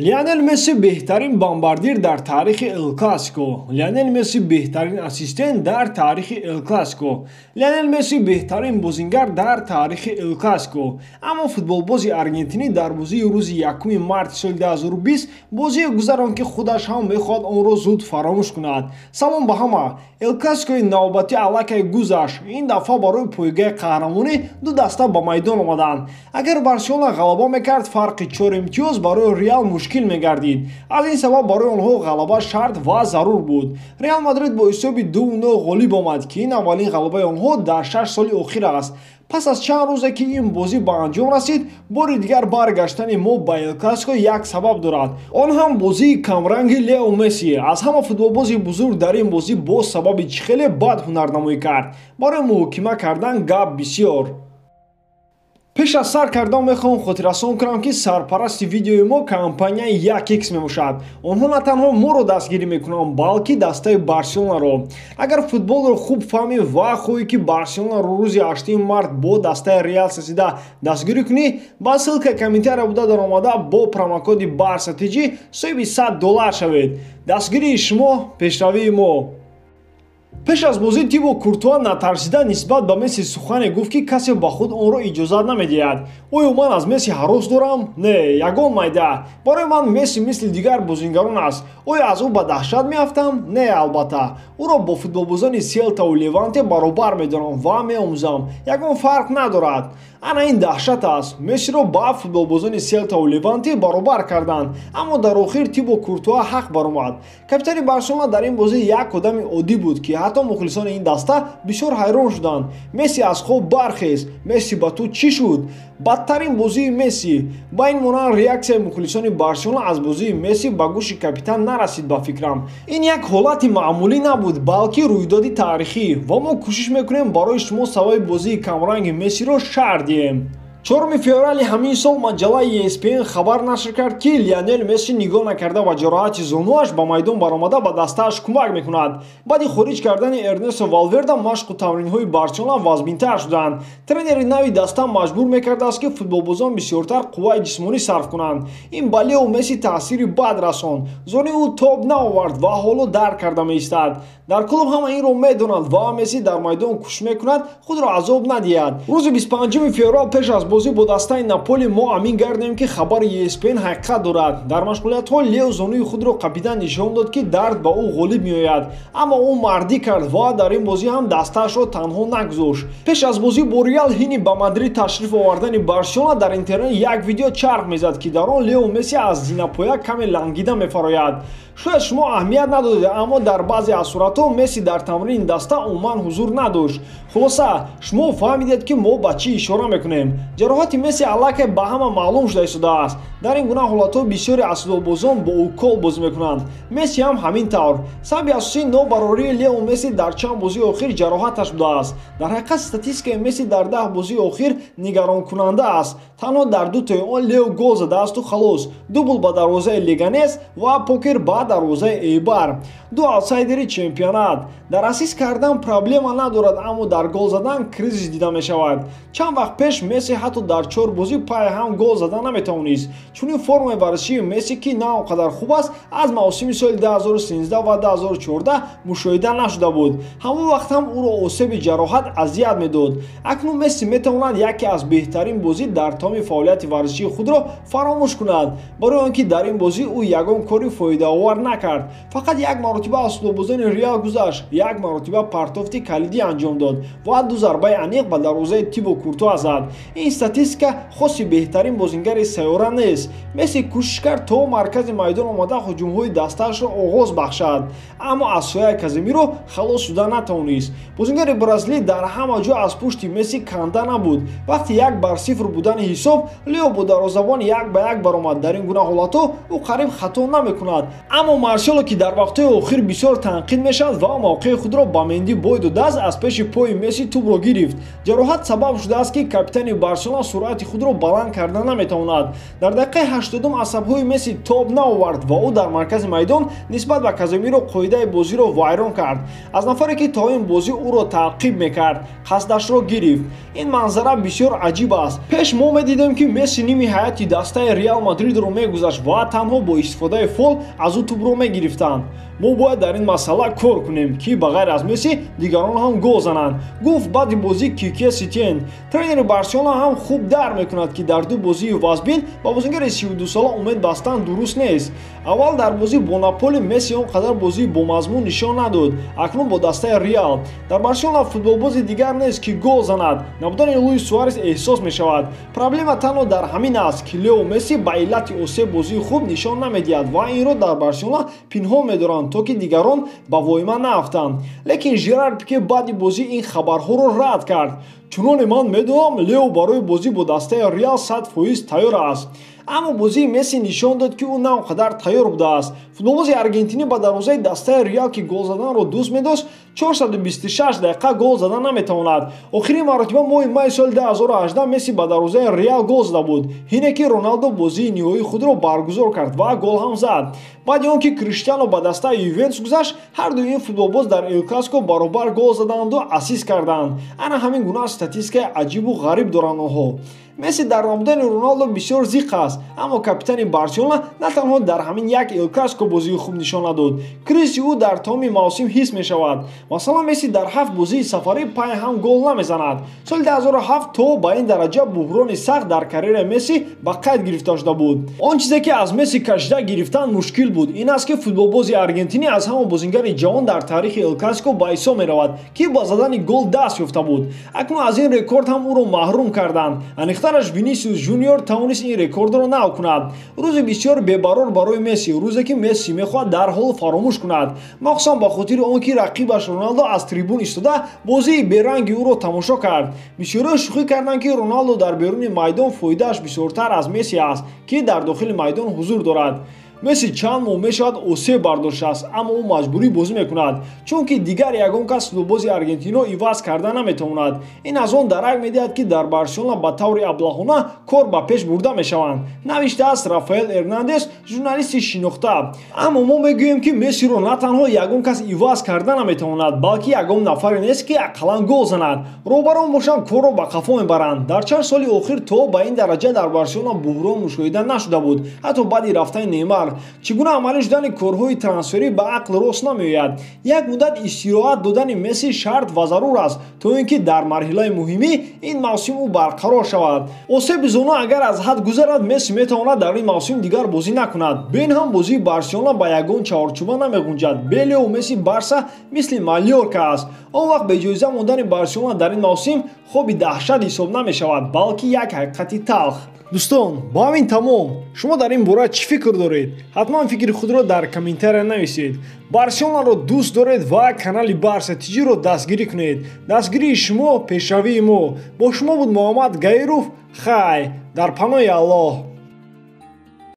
Лионел Месси беҳтарин бомбардир дар таърихи Эл Классико. Лионел Месси беҳтарин ассистент дар таърихи Эл Классико. Лионел Месси беҳтарин бозингар дар таърихи Эл Классико. Аммо футболбози аргентинӣ дар бозии рӯзи 1 марти соли 2020 бозие гузаронд, ки худаш ҳам мехоҳад онро зуд фаромӯш кунад. Салом ба ҳама. Эл Классикои навбатӣ аллакай гузашт. Ин дафъа барои пойгаи қаҳрамонӣ ду даста ба майдон омаданд. Агар Барселона ғалаба мекард, фарқи 4 имтиёз барои Реал мушкил мегардид. Аз ин сабаб барои онҳо ғалаба шарт ва зарур буд. Реал Мадрид бо ҳисоби 2-0 ғолиб омад, ки ин аввалин ғалабаи онҳо дар 6 соли охир аст. Пас аз чанд рӯзе ки ин бозӣ ба анҷом расид, бори дигар баргаштани мо ба Эл Классико як сабаб дорад. Он ҳам бозии камранги Лео Месси. Аз ҳама футболбози бузург дар ин бозӣ боз сабаби чӣ хеле бад ҳунарнамоӣ кард. Барои муҳокима кардан гап бисёр. Пеш аз сар кардан мехоҳам хотиррасон кунам, ки сарпарасти видеои мо компанияи 1x мебошад. Онҳо на танҳо моро дастгирӣ мекунанд, балки дастаи Барселонаро. Агар футболро хуб фаҳмӣ ва хоҳӣ, ки Барселонаро рӯзи 8 март бо дастаи Реал Сосьедад дастгирӣ кунӣ, ба ссылкаи комментария буда даромада бо промокоди Барса TG соҳиби $100 шавед. Дастгирии шумо пешравии мо. Пеш аз бозӣ Тибо Куртуа натарсида нисбат ба Месси сухане гуфт, ки касе ба худ онро иҷозат намедиҳад. Оё ман аз Месси ҳарос дорам? Не, ягон майда. Барои ман Месси мисли дигар бозингарон аст. Оё аз ӯ ба даҳшат меафтам? Не, албатта. Ӯро бо футболбозони Селтаву Леванте баробар медорам ва меомӯзам. Ягон фарқ надорад. Ана ин даҳшат аст. Мессиро ба футболбозони Селтаву Леванте баробар карданд, аммо дар охир Тибо Куртуа ҳақ баромад. Капитани Барселона дар ин бозӣ як одами оддӣ буд, ки ҳатто мухлисони ин даста бисёр ҳайрон шуданд. Месси аз хоб бархест. Месси ба ту чӣ шуд? Бадтарин бозии Месси. Ба ин монанд реаксияи мухлисони Барселона аз бозии Месси ба гӯши капитан нарасид ба фикрам. Ин як ҳолати маъмулӣ набуд, балки рӯйдоди таърихӣ, ва мо кӯшиш мекунем барои шумо сабаби бозии камранги Мессиро шарҳ диҳем. 4 феврали ҳамин сол маҷаллаи ESPN хабар нашр кард, ки Лионел Месси нигоҳ накарда ба ҷароҳати зонуаш ба майдон баромада ба дастааш кӯмак мекунад. Баъди хориҷ кардани Эрнесто Валверда машқу тамринҳои Барселона вазминтар шуданд. Тренери нави даста маҷбур мекардааст, ки футболбозон бисёртар қувваи ҷисмонӣ сарф кунанд. Ин ба Лео Месси таъсири бад расонд. Зони ӯ тоб наовард ва ҳоло дард карда меистад. Дар клуб ҳама инро медонанд ва Месси дар майдон кӯшиш мекунад худро азоб надиҳад. Рӯзи 25 феврал пеш аз бозӣ бо дастаи Наполи мо амин гардем, ки хабари ESPN ҳақиқат дорад. Дар машғулиятҳо Лео зонуи худро қапида нишон дод, ки дард ба ӯ ғолиб меояд, аммо ӯ мардӣ кард ва дар ин бозӣ ҳам дастаашро танҳо нагузошт. Пеш аз бозӣ бо Реал ҳини ба Мадрид ташриф овардани Барселона дар интернет як видео чарх мезад, ки дар он Лео Месси аз зинапоя каме лангида мефарояд. Шояд шумо аҳамият надодед, аммо дар баъзе аз суратҳо Месси дар тамрини даста умуман ҳузур надошт. Хулоса, шумо фаҳмидед, ки мо ба чӣ ишора мекунем. Ҷароҳати Месси аллакай ба ҳама маълум шуда истодааст. Дар ин гуна ҳолатҳо бисёре аз футболбозон бо укол бозӣ мекунанд. Месси ҳам ҳамин тавр. Сабаби асосии нобарории Лео Месси дар чанд бозии охир ҷароҳаташ будааст. Дар ҳақиқат статистикаи Месси дар 10 бозии охир нигаронкунанда аст. Танҳо дар дутои он Лео гол задаасту халос. Дубл ба дарвозаи Леганес ва покер ба дарвозаи Эйбар. Ду аутсайдери чемпионат. Дар ассист кардан проблема надорад, аммо дар гол задан кризис дида мешавад. Чанд вақт пеш Месси ҳатто дар 4 бозӣ пай ҳам гол зада наметавонист. Чунин формаи варзишии Месси, ки на он қадар хуб аст, аз мавсими соли 2013 ва 2014 мушоҳида нашуда буд. Ҳамон вақт ҳам ӯро осеби ҷароҳат азият медод. Акнун Месси метавонад яке аз беҳтарин бозӣ дар тамоми фаъолияти варзишии худро фаромӯш кунад, барои он ки дар ин бозӣ ӯ ягон кори фоидаовар накард. Фақат як маротиба аз футболбозони Реал гузашт, як маротиба партофти калидӣ анҷом дод ва ду зарбаи аниқ ба дарвозаи Тибо Куртуа зад. Ин статистика хоси беҳтарин бозингари сайёра нест. Месси кӯшиш кард то маркази майдон омада ҳуҷумҳои дастаашро оғоз бахшад, аммо аз сояи Каземиро халос шуда натавонист. Бозингари бразилӣ дар ҳама ҷо аз пушти Месси канда набуд. Вақти 1-0 будани ҳисоб, Лео бо дарвозабон 1-1 баромад. Дар ин гуна ҳолатҳо ӯ қариб хато намекунад. Аммо Марсело, ки дар вақтҳои охир бисёр танқид мешавад ва мавқеи худро ба Менди бой додааст, аз пеши пои Месси тӯбро гирифт. Ҷароҳат сабаб шудааст, ки капитани Барселона суръати худро баланд карда наметавонад. Дар дақиқаи 80 асабҳои Месси тоб наовард ва ӯ дар маркази майдон нисбат ба Каземиро қоидаи бозиро вайрон кард. Аз нафаре, ки то ин бозӣ ӯро таъқиб мекард, қасдашро гирифт. Ин манзара бисёр аҷиб аст. Пеш мо медидем, дидем, ки Месси ними ҳайати дастаи Реал Мадридро мегузашт ва танҳо бо истифодаи фол аз ӯ тӯбро мегирифтанд. Мо бояд дар ин масъала кор кунем, ки ба ғайр аз Месси дигарон ҳам гол зананд, гуфт баъди бозӣ Кике Сетиен. Тренери Барселона ҳам хуб дар мекунад, ки дар ду бозии вазбин ба бозингари 32сола умед бастан дуруст нест. Аввал дар бозӣ бо Наполи Месси он қадар бозии бомазмун нишон надод, акнун бо дастаи Реал. Дар Барселона футболбози дигар нест, ки гол занад. Набудани Луис Суарес эҳсос мешавад. Проблема танҳо дар ҳамин аст, ки Лео Месси ба иллати осеб бозии хуб нишон намедиҳад ва инро дар Барселона пинҳон медоранд, то ки дигарон ба воима наафтанд. Лекин Жерар Пике баъди бозӣ ин хабарҳоро рад кард. Чуноне ман медонам, Лео барои бозӣ бо дастаи Реал 100% тайёр аст. Аммо бозии Месси нишон дод, ки ӯ на он қадар тайёр будааст. Футболбози аргентинӣ ба дарвозаи дастаи Реал, ки гол заданро дӯст медошт, 426 дақиқа гол зада наметавонад. Охирин маротиба моҳи майи соли 2018 Месси ба дарвозаи Реал гол зада буд, ҳине ки Роналдо бозии ниҳоии худро баргузор кард ва гол ҳам зад. Баъди он ки Криштиано ба дастаи Ювентус гузашт, ҳардуи ин футболбоз дар Эл Классико баробар гол заданду ассист карданд. Ана ҳамин гуна статистикаи аҷибу ғариб доранд онҳо. Месси дар намудани Роналдо бисёр зиқ аст, аммо капитани Барселона на танҳо дар ҳамин як Эл Классико бозии хуб нишон надод, кризиси ӯ дар тамоми мавсим ҳис мешавад. Масалан, Месси дар 7 бозии сафарӣ пай ҳам гол намезанад. Соли 2007 то ба ин дараҷа буҳрони сахт дар карьераи Месси ба қайд гирифта шуда буд. Он чизе ки аз Месси кашида гирифтан мушкил буд, ин аст, ки футболбози аргентинӣ аз ҳама бозингари ҷавон дар таърихи Эл Классико ба ҳисоб меравад, ки ба задани гол даст ёфта буд. Акнун аз ин рекорд ҳам ӯро маҳрум карданд. Аниқтараш Винисиус Жуниор тавонист ин рекордро нав кунад. Рӯзи бисёр бебарор барои Месси, рӯзе ки Месси мехоҳад дарҳол фаромӯш кунад, махсусан ба хотири он ки рақибаш Роналдо аз трибун истода бозии беранги ӯро тамошо кард. Бисёриҳо шӯхӣ карданд, ки Роналдо дар беруни майдон фоидааш бисёртар аз Месси аст, ки дар дохили майдон ҳузур дорад. Месси чанд моҳ мешавад осеб бардоштааст, аммо ӯ маҷбурӣ бозӣ мекунад, чунки дигар ягон кас футболбози аргентино иваз карда наметавонад. Ин аз он дарак медиҳад, ки дар Барселона ба таври аблаҳона кор ба пеш бурда мешаванд, навиштааст Рафаэл Эрнандес, журналисти шинохта. Аммо мо мегӯем, ки Мессиро на танҳо ягон кас иваз карда наметавонад, балки ягон нафаре нест, ки ақаллан гол занад. Роҳбарон бошанд корро ба қафо мебаранд. Дар чанд соли охир то ба ин дараҷа дар Барселона буҳрон мушоҳида нашуда буд, ҳатто баъди рафтани Неймар. Чӣ гуна амалӣ шудани корҳои трансферӣ ба ақл рост намеояд. Як муддат истироҳат додани Месси шарт ва зарур аст, то ин ки дар марҳилаи муҳимӣ ин мавсим ӯ барқарор шавад. Осеби зону агар аз ҳад гузарад, Месси метавонад дар ин мавсим дигар бозӣ накунад. Бен ҳам бозии Барселона ба ягон чаҳорчӯба намеғунҷад. Бе Лео Месси Барса мисли Малёрка аст. Он вақт беҷоиза мондани Барселона дар ин мавсим хоби даҳшат ҳисоб намешавад, балки як ҳақиқати талх. Дӯстон, бо ҳамин тамом. Шумо дар ин бора чӣ фикр доред? Ҳатман фикри худро дар комментария нависед. Барселонаро дӯст доред ва канали Барса ТЖ-ро дастгирӣ кунед. Дастгирии шумо пешравии мо. Бо шумо буд Муҳаммад Гаиров. Хай, дар паноҳи Аллоҳ.